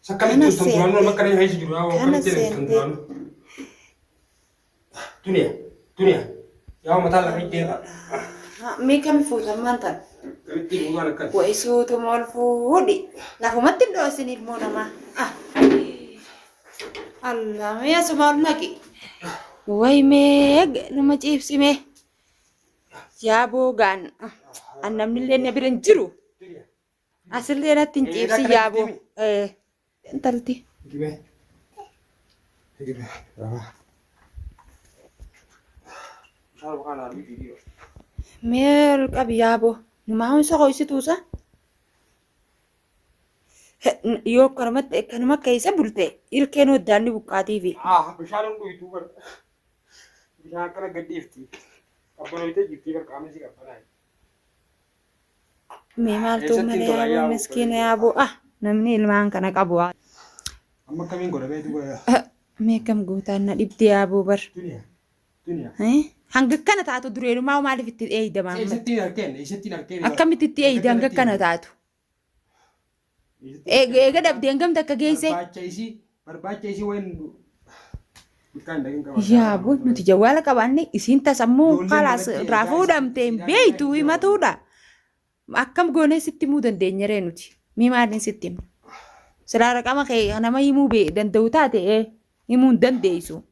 Sakkamitti Kana ustan duraanuu nama seente. akkana keessa jiru yaa Kana akkamitti ustan seente. duraanuu. Duniyaa duniyaa yaa mataa lafa hidhee Mee kami fuutammaan tan? Kamitti fuudhaan akkana. Wayi suutuma ol fuudhi. Lafumatti hin dhoosin ilmoo namaa. Ah. Allah mee asuma ol naqi. Wayi mee nama ciibsi mee. Yaa boogaan. An namni illee na bira hin jiru. Asillee natti hin ciibsi yaa boo. Intalti. Gibee. Gibee. Bishaan kana argite. Mee ol qabi yaa boo. Numaa hunsa hoysituusa. Yoo akkanumatti akkanuma keessa bulte ilkeen hoddaanni buqqaatiifi. Ah, bishaan hin dhuytuu bara. Bishaan akkana gad dhiifti. Qabbanoytee jirti bara qaamni si qabbanaa'e. Mee maaltu Eessatti malee tola yaaboo yaa'u miskiina yaaboo ah namni ilmaan kana qabu haa. Amma akkamiin godha beektu godha. Mee akkam gootaan na dhibde yaaboo bar. Duniyaa. Duniyaa. Eh? Hanga akkana taatu dureenumaa maaliif itti eeydama amma? Eessatti hin argeen? Eessatti hin argeen? Akkamitti itti eeyde hanga akkana taatu? Eega dhabdee hangam takka geesse? Barbaacha isii barbaacha isii wayin bikkaan hin dhaqin qaba. Yaaboo nuti jawwaala qabaanne isiin tasammuu Ijoolleen kalaas manatti irraa eegaa fuudhamte hin isii beeytu isii himatuudha. Akkam goonee sitti himuu dandeenya ree nuti? Mee maaliin sitti himna? Silaa raqama kee nama himuu bee danda'u taate ee himuu hin dandeessu.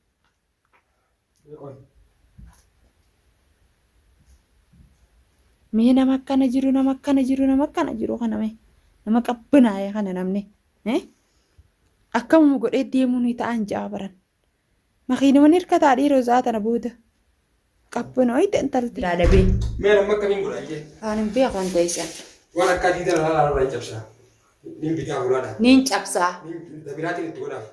Mee nama akkana jiru nama akkana jiru nama akkana jiru kana mee nama qabbanaa'e kana namni eh? Akkamuma godhee deemuu ni ta'an ja'a baran. Makiinuma ni hirkataa dhiiroo sa'a tana booda. Qabbanooyte intalti. Biraa dhabee. Mee amma akkamiin godha jee? Waan hin beeku wanta isaan. Waan akka adii tana laalaa irraa hin cabsaa. Nin bitaa hulaadha. Niin cabsaa. Nin dabiraatiin itti godhaaf.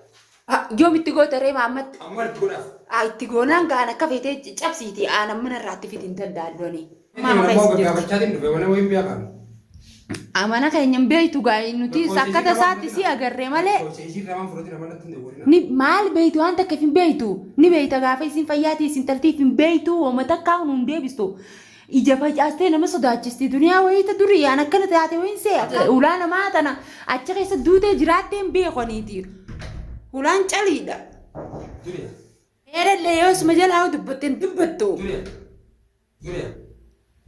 Ah, Yoom itti goota ree maammatti? Amma itti godhaaf. Ah, itti goonaan gaan akka feetee cabsiiti aanan mana irraatti fidi hin danda'an ani. Maama Mana keessa immoo jirti. gaggaafachaatiin dhufe mana wayiin beekan. Amana keenya hin beektu gaa nuti akka tasaatti si agarree malee. Lakkoofsa isii irraa waan fudhatin amana tun dawwalina. Ni maal beektu waan takka hin beektu ni beekta gaafa isin fayyaatii isin taltiif hin beektu wama takkaa hun hin deebistu. Ija facaastee nama sodaachisti duniyaa wayii ta durii aan akkana taate wayiin see akka ulaa namaa tana achi keessa duutee jiraattee hin beekoniiti. Ulaan caliidha. Duniyaa. Eerallee yoo isuma jalaa dubbatte hin dubbattu. Duniyaa. Duniyaa.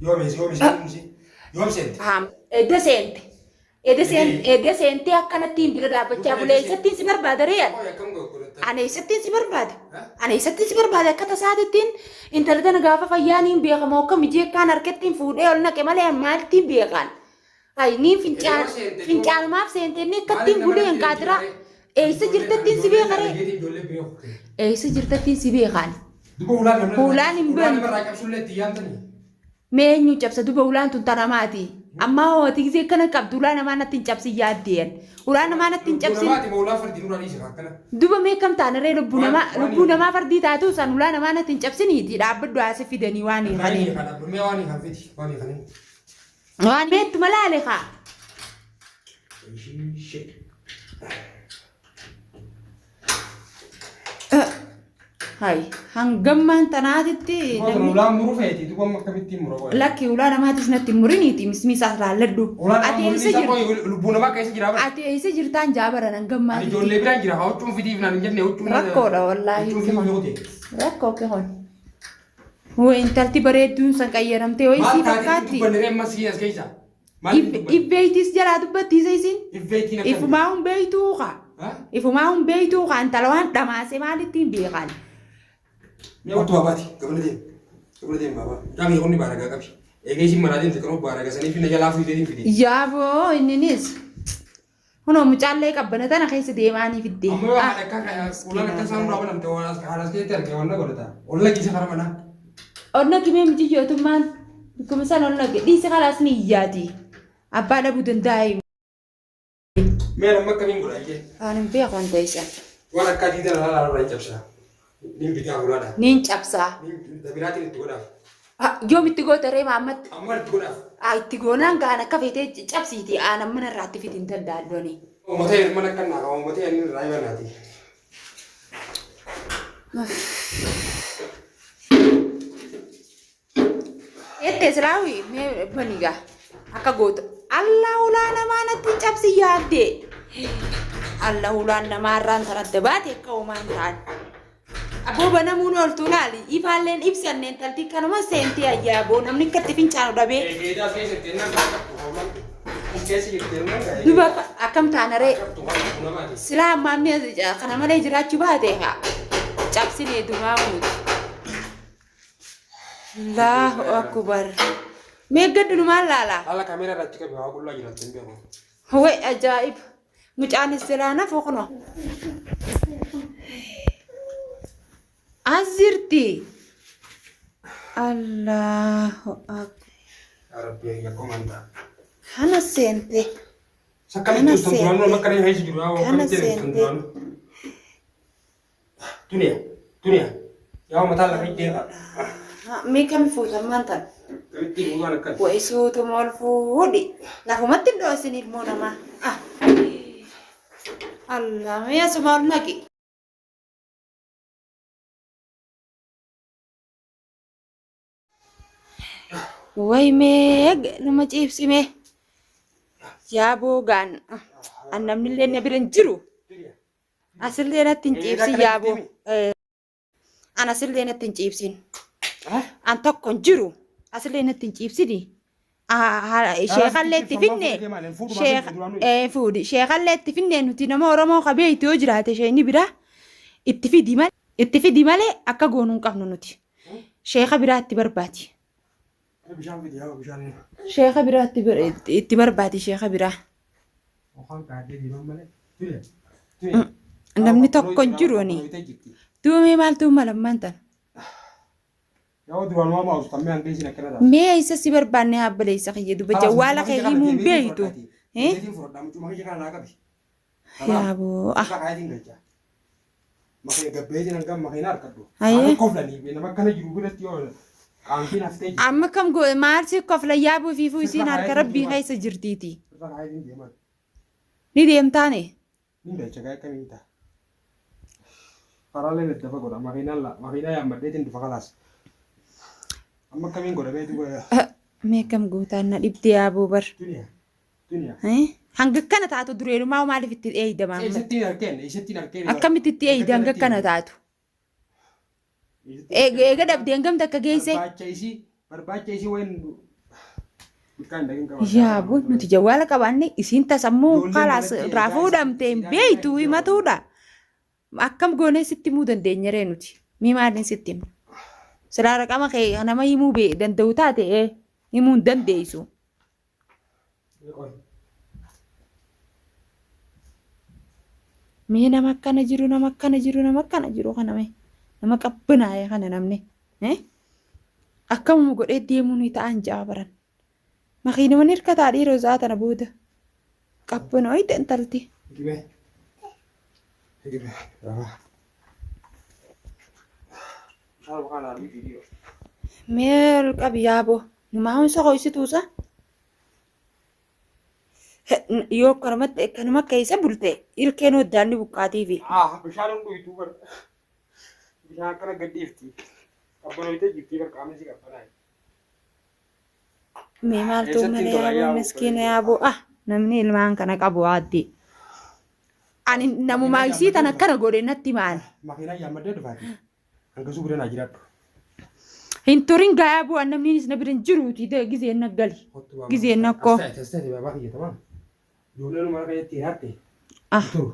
Yoom yoom seente? Yoom seente? Edda seente. Edda seente edda seentee akkanattiin bira dhaabbachaa bulee eessattiin si barbaada ree ani? Qoy akkam godhatta? Ani eessattiin si barbaada? Ani eessattiin si barbaada akka tasaatittiin intala tana gaafa fayyaa niin beekamu akka mijee akkaan harkattiin fuudhee ol naqe malee maaltiin beekaan? Ay niin fincaan Yeroo seente fincaanumaaf seente inni akkattiin bulee hin qaadiraa. Eessa jirtattiin si beeka ree? Ijoollee beeku. Eessa jirtattiin si beekaan? Duba ulaan namni Ulaan hin ulaan beeknu. namarraa cabsullee itti yaamtanii. Mee eenyu cabsa duba ulaan tun tana maati? Ammaa hoo ati gisee akkana qabdu ulaa namaa natti hin cabsin yaaddeen. Ulaa namaa natti hin cabsin. Namaati moo ulaa fardi nurraa dhiise akkana. Duba mee kam taana ree lubbuu Waan- namaa waan lubbuu hin- namaa fardii taatu san ulaa namaa natti hin cabsiniiti dhaabbadhu haase fidanii waan Waan hiikaniin. hiikan abbumee waan hiikan fiti waan hiikaniin. Waan beektu malaale kaa. Ishee. Hay hangammaan tanaatitti Duba namni ulaan muru feeti duba amma akkamittiin mura qoy. lakki ulaa namaatis natti hin muriniiti mismiisaas laalladhu. Ulaan Ati nama eessa murri isaa jirti? qoy lubbuu namaa keessa jira bara. Ati eessa jirtaan jaabaran Ani hangammaatitti. ijoollee biraan jira haa huccuun fitiif naan hin jenne huccuun. Rakkoodha wallaahi. Huccuun fitiif yoo ta'e. Rakkoo kehon. Way intalti bareedduun san qayyaramtee way Maal sii taatee fakkaatti. dubbanne ree ammas siin as keessa? Maal dubbanne? Ibbeeytiis jalaa dubbattiisa isin. Ibbeetiin akkam? Ifumaa hun beeytuu kaa. Ha? Ifumaa hun beeytuu kaa intala waan dhamaase maalittiin beekan. Mee ottu baabaati gabana deem. Gabana deem baabaa. Mucaa kiyya kunni baaragaa qabi. Eegee isin manaa deemte kanoo baaraga sanii fi na jalaa fuutee fide. Yaaboo inninis. Kunoo mucaallee qabbana tana keessa deemaanii fiddee. Amma yoo haadha akka ulaan akka isaan duraa banamte waan as haadha as keessatti arge waan na godhata. Olla giisa kara manaa. Onna kimee mijiyyootummaan bikkuma san onna dhiisi kalaas ni iyyaati. Abbaa dhabuu danda'a. Mee amma akkamiin godha jee? Waan hin beeku wanta isaan. Waan akka adii tana laalaa irraa hin cabsaa. Nin bitaa hulaadha. Niin cabsaa. Nin dabiraatiin itti godhaaf. Ah, Yoom itti goota ree maammatti? Amma itti godhaaf. Ah, itti goonaan gaan akka feetee cabsiiti aanan mana irraatti fidi hin danda'an ani. Uummatee mana akka naa qaba uummatee ani irraa himanaati. Ette silaawi mee bani gaa akka goota. Allah ulaa namaa natti hin cabsi yaadde. Alla hulaan namaarraan tan adda baate akka homaan ta'an. Aboo banamuun ooltuu laali. Ifaalleen ibsanne intalti kanuma seentii ayyaa aboo namni akka itti fincaanu dhabee. Eegeedaa keessa jennaan qabdu hooman. Keessa jirti jennaan Duba akkam taana ree? qabdu waan namaati. Silaa ammaamni kana malee jiraachuu baate haa cabsinee dumaa muuti. Allahu akbar. Mee gaddu numaan laala. Haala kaameeraa irratti qabe waa qullaa jiraatti hin beeku. Way ajaa'ib. Mucaanis silaa nafu kuno. As jirti. Allahu akbar. Yaa Rabbi yakkoman ta'a. Kana seente. Sakkamitti Kana ustan duraanuu seente. nama akkana keessa jiru yaa Kana akkamitti ustan seente. duraanuu. Duniyaa duniyaa yaa mataa lafa deema. Mee kami fuutan maantan? Kamitti fuudhaan akkana. Wayi suutuma ol fuudhi. Lafumatti hin dhoosin ilmoo namaa. Ah. Allah mee asuma ol naqi. Wayi mee nama ciibsime. Yaa boogaan. An namni illee na bira hin jiru. Asillee natti hin ciibsin yaa boo. An asillee natti hin ciibsin. An tokko hin jiru. Asillee natti hin ciibsini. Sheekallee itti finne. Fuudhi. Sheekallee itti finne nuti nama Oromoo qabeeytu yoo jiraate isheen biraa itti fidi malee. Itti fidi malee akka goonuu hin qabnu nuti. Sheeka biraa itti barbaadi. Bishaan fidi yaa bishaan. Sheeka biraa itti barbaadi sheeka biraa. Yookaan kaadhee deeman malee. Duniyaa duniyaa. Namni tokko hin jiru ani. Duumee maaltu malammaan tan? Yaa duraan waa maa'us tammee hanga isin akkana taate. Mee isa si barbaanne habbaleessa kiyya duba jawwaala kee himuu hin beektu. Eh? Beetiin fudhadhaa mucuma kiyya kana naa qabi. Yaaboo ah Irra kaayatiin galcha. Makee gabbeetiin hanga makiinaa harkadhu. Ayee. Haala koflanii nama akkana jiru biratti yoo qaamtiin haftee jirti. Amma kam maal si kofla yaabuu fi isiin harka rabbii keessa jirtiiti. Irra kaayatiin deeman. Ni deemtaane. Ni galcha gaa akkamiin ta'a. Karaalee daddafa godha makiinaan la makiinaa yaammadheetiin dhufa kalaas. Amma akkamiin godha beetu godha. Mee kam gootaan na dhibdee yaaboo bar. Duniyaa duniyaa. Eh? Hanga akkana taatu dureenumaa maaliif itti eeyidama amma? Eessattiin harkeen eessattiin harkeen. Akkamitti itti eeyide hanga akkana taatu? Eega dhabdee hangam takka geesse? Barbaacha isii barbaacha isii wayin bikkaan dhagin qaba. Yaaboo nuti jawwaala qabaanne isiin tasammuu Ijoolleen kalaas manatti irraa eegaa fuudhamte hin isii beeytu ilaalaa himatuudha. Akkam goonee sitti himuu dandeenya ree nuti? Mii maaliin sitti himna? Silaa raqama kee nama himuu danda'u taate himuu hin dandeessu. Qoy. Mee nama akkana jiru nama akkana jiru nama akkana jiru kana mee nama qabbanaa'e kana namni. Eh? Akkamuma godhee deemuu ni ta'an ja'a baran. Makiinuma hirkataa dhiiroo za'a tana booda. Qabbanooyte intalti. Gibee. Gibee. Bishaan waan argu viidiyoo. Mee ol qabi yaaboo. Numaa hunsa hoysituusa. Yoo akkanumatti akkanuma keessa bulte ilkeen hoddaanni buqqaatiifi. Ah, bishaan hin dhuytuu bar. Bishaan akkana gad dhiifti. Qabbanooytee jirti bar qaamni si qabbanaa'e. Mee maaltu Eessatti malee tola yaaboo yaa'u miskiina yaaboo ah namni ilmaan kana qabu haaddi. Ani namumaa isii tan akkana godhe natti maal. Makiinaa yaammadee dhufaati. Hangasuu bira naa jiraadhu. Hin turin gaa yaaboo an namni na bira hin jiruuti gizeen na gali. Gizeen nakkoo. As ta'e as ta'e baabaa kiyya tamam. Ijoolleen mana keessatti hiraatti. Ah. Turu.